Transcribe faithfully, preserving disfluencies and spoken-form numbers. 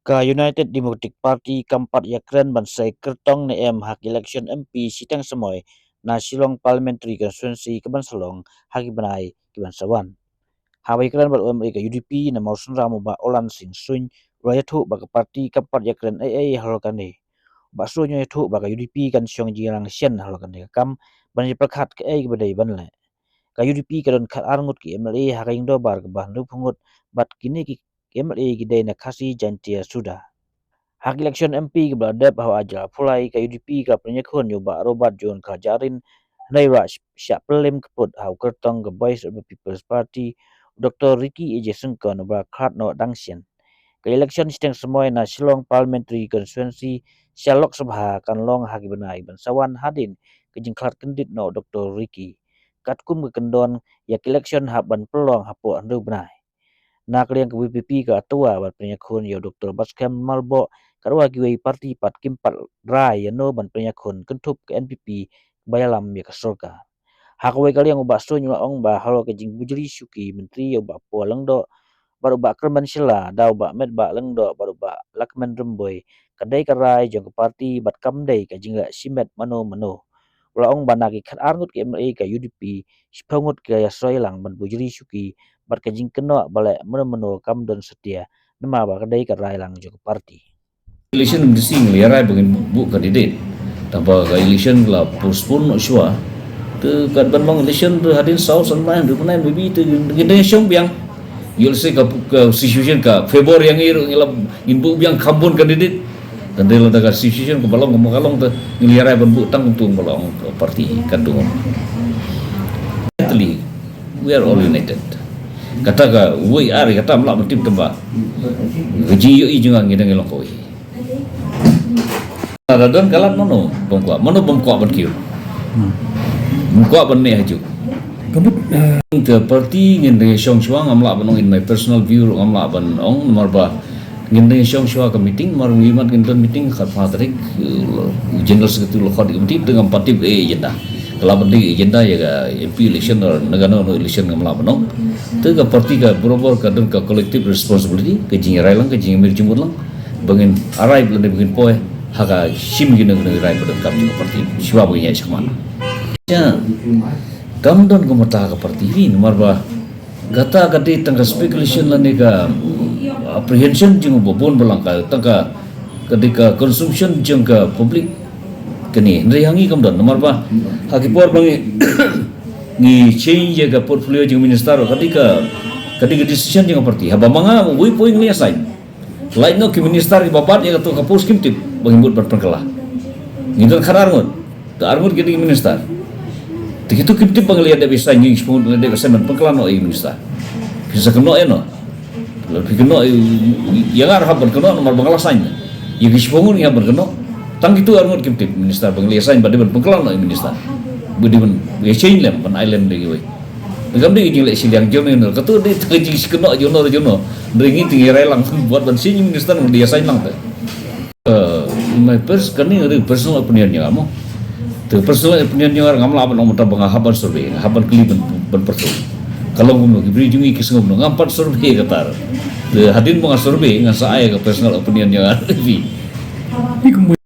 Ka United Democratic Party kam pat ïakren ban sei kyrtong ne em ha ka election M P shiteng samoi na Shillong Parliamentary Constituency kaban sa long ha ki bnai kiban sa wan. Haba ïakren bad u M L A ka U D P na Mawsynram u Bah Olan Singh Suin u la ïathuh ba ka party kam pat ïakren ei ei halor kane. U Bah Suin u ïathuh ba ka U D P kan shong jingïalang shen halor kane ka kam ban ïapyrkhat kaei kaba dei ban leh. Ka U D P ka don khatar ngut ki M L A ha ka jingdorbar kaba hynriewphew ngut bad kine ki M L A ki dei na Khasi Jaintia Suda. Ha ka election M P kaba la dep ha u Aja Phulai ka U D P ka la pynïakhun ïa u Bah Robert John Kharjahrin hynrei u la shah pynlem kyput ha u kyrtong ka Voice of the People's Party u Doctor Ricky A J Syngkon uba la khlad noh dang shen. Ka election shiteng samoi na Shillong Parliamentary Constituency sha Lok Sabha kan long ha ki bnai ban sa wan hadien ka jingkhlad kyndit noh u Doctor Ricky. Katkum ka kyndon ïa ka election hap ban pynlong hapoh hynriew bnai. Na ka liang ka V P P ka la thaw bad pynïakhun ïa u Doctor Batskhem Myrboh katwa kiwei party pat kim pat rai ïano ban pynïakhun kynthup ka N P P ba ïalam ïa ka sorkar. Ha kawei ka liang u Bah Suin u la ong ba halor ka jingbujli shuki myntri ïa u Bah Paul Lyngdoh bad u Bah Kyrmen Shylla da u Bah Metbah Lyngdoh bad u Bah Lahkmen Rymbui ka dei ka rai jong ka party bad kam dei ka jingleh shimet mano mano. U la ong ba na ki khatar ngut ki M L A ka U D P shiphew ngut ki la ïasoi lang ban bujli shuki bad ka jingkynnoh ba leh mano mano kam don satia namar ba ka dei ka rai lang jong ka party. Election M D C ngi la rai ba ngin buh candidate. Tangba ka election la postpone noh shuwa. Te kat ban long election te hadien saw san bnai, hynriew bnai maybe te ngin dang shong biang. Ïoh lehse ka, ka situation ka favor ïa ngi ruh ngi la ngin buh biang kham bun candidate. Tangba lada ka situation kaba long kumba ka long te ngi la rai ban buh tang kumba long ka party kan tu. Actually, we are all united. Kata kawei ar kata ym lah ban tip tangba ka jingïohi jong nga ngi dang ïalong kawei. Lada don ka lad mano bym kwah, mano bym kwah ban kiew. Bym kwah ban mih hajuh. Ka mut, ah, ka party ngin dang shong shuwa, ngam lah ban ong, in my personal view ruh ngam lah ban ong namar ba ngin dang shong shuwa ka meeting, namar ngi mat ngin don meeting khatphra tarik, uh, general secretary la khot ïa ka meeting te ngam pat tip eh agenda. Ka lah ban dei agenda ïa ka M P election or na kano kano election ngam lah ban ong. Te ka party ka barabor ka don ka collective responsibility, ka jingrai lang, ka jingmih jingmut lang ba ngin arrive lane ba ngin poi ha ka shim kino kino ki rai ba donkam jong ka party. Shuwa ba ngin ïaid shakhmat. Ïa, kam don ka mata ka party hi namar ba kata ka dei tang ka speculation lane ka apprehension jong u ba bun ba lang, ka tang ka, ka dei ka consumption jong ka public. Kane hynrei ha ngi kam don namar ba ha ki por ba ngi, ngi change ïa ka portfolio jong minister, ka dei ka, ka dei ka decision jong ka party. Haba ma nga uwei poi ngi la assign. Lait noh ki minister kiba bat ïa kato ka post kim tip ba ngi mut ban pynkylla. Ngi don khatar ngut. Te ar ngut ki dei ki minister. Te kito kim tip ba ngi la dep assign, ngi shiphew ngut la dep assign ban pynkylla noh ïa ki minister. Phi sa kynnoh ïa no. Lada phi kynnoh ïa nga ruh hap ban kynnoh namar ba nga la assign. Ïa ki shiphew ngut ngi hap ban kynnoh. Tang kito ar ngut kim tip minister ba ngi la assign ba dei ban pynkylla noh ïa ki minister. Ba dei ban ïa change lem, ban ai lem da kiwei. Te kam dei ka jingleh shiliang jong no, kato dei ka jingkynnoh jong no jong no. Dei ngi te ngi rai lang buh ban shu minister ngi dei assign lang te. Eh, my pers-, kane dei personal opinion jong nga mo. Te personal opinion jong nga ngam lah ban ong mynta ba nga hap ban survey, nga hap ban kylli ban, ban pyrthei. Ka long kumno, ki briew jong ngi ki sngew kumno, ngam pat survey kata. Te hadien ba nga survey ngan sa ai ka personal opinion jong nga. Phi kumno?